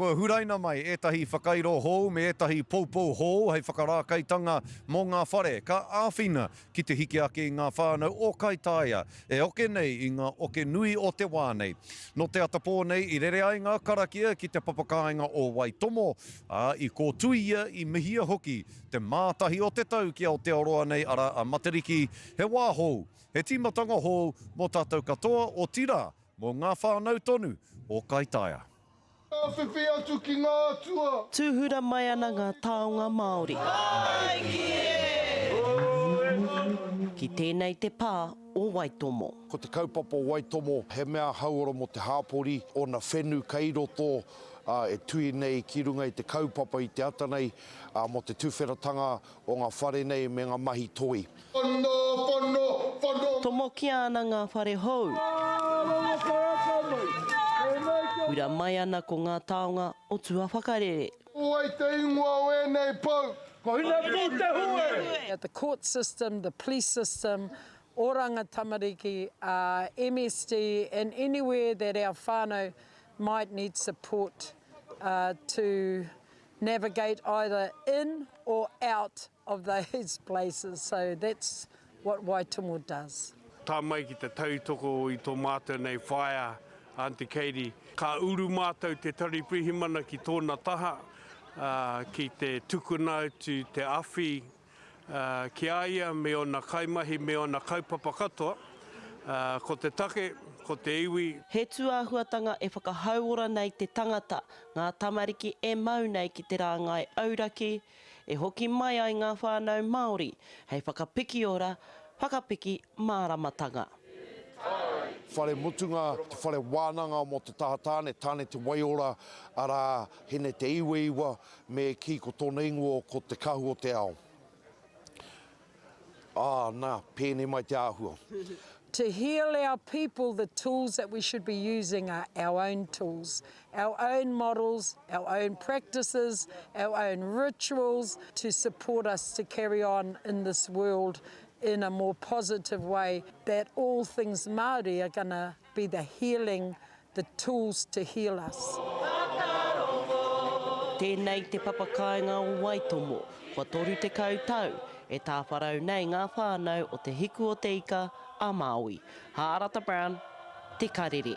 Kua huraina mai ētahi whakairo hou me ētahi poupou hou hei whakarākaitanga mō ngā whare ka āwhina ki te hiki ake i ngā whānau o Kaitaia e oke nei i ngā oke nui o te wā nei. Nō te atapō nei i rere ai ngā karakia ki te papakāinga o Waitomo, ā, i kōtuia, i mihia hoki te mātahi o te tau ki Aotearoa nei arā a Matariki, he wā hou, he tīmatanga hou mō tātou katoa, otirā, mō ngā whānau tonu o Kaitaia. Ka whiwhi atu ki ngā atua. Tūhura mai ana ngā taonga Māori. Ki tēnei te pā o Waitomo. Ko te kaupapa o Waitomo he mea hauora mō te hāpori, ōna whenu kei roto e tui nei ki runga i te kaupapa i te ata nei mō te tuwheratanga o ngā whare nei me ngā mahi toi. Whano, whano, whano. Tomokia ana ngā whare hou. Hura mai ana ko ngā taonga o tuawhakarere. Ko wai te ingoa o ēnei pou? Ko Hinepūtehue! The court system, the police system, Oranga Tamariki, MSD and anywhere that our whānau might need support to navigate either in or out of those places so that's what Waitomo does. Tā mai ki te tautoko i tō mātou nei whaea, Aunty Katie. Ka uru mātou te Tari Pirihimana ki tōna taha, ki te tukuna atu te awhi ki a ia me ōna kaimahi me ōna kaupapa katoa. Ko te take, ko te iwi. He tūāhuatanga e whakahauora nei te tangata, ngā tamariki e mau nei ki te rāngai auraki, e hoki mai ai ngā whānau Māori hei whakapiki ora, whakapiki māramatanga. Whare mutunga, te whare wānanga mō te taha tāne, Tāne te Waiora, arā, Hine te Iwaiwa, me kī ko tōna ingoa ko Te Kahu o te Ao. Ā, nā, pēnei mai te āhua. To heal our people the tools that we should be using are our own tools, our own models, our own practices, our own rituals to support us to carry on in this world in a more positive way that all things Māori are gonna be the healing the tools to heal us. Tēnei te papakāinga o Waitomo, kua 30 tau e tāwharau nei ngā whānau o Te Hiku o Te Ika a Māui. Hārata Brown, Te Karere.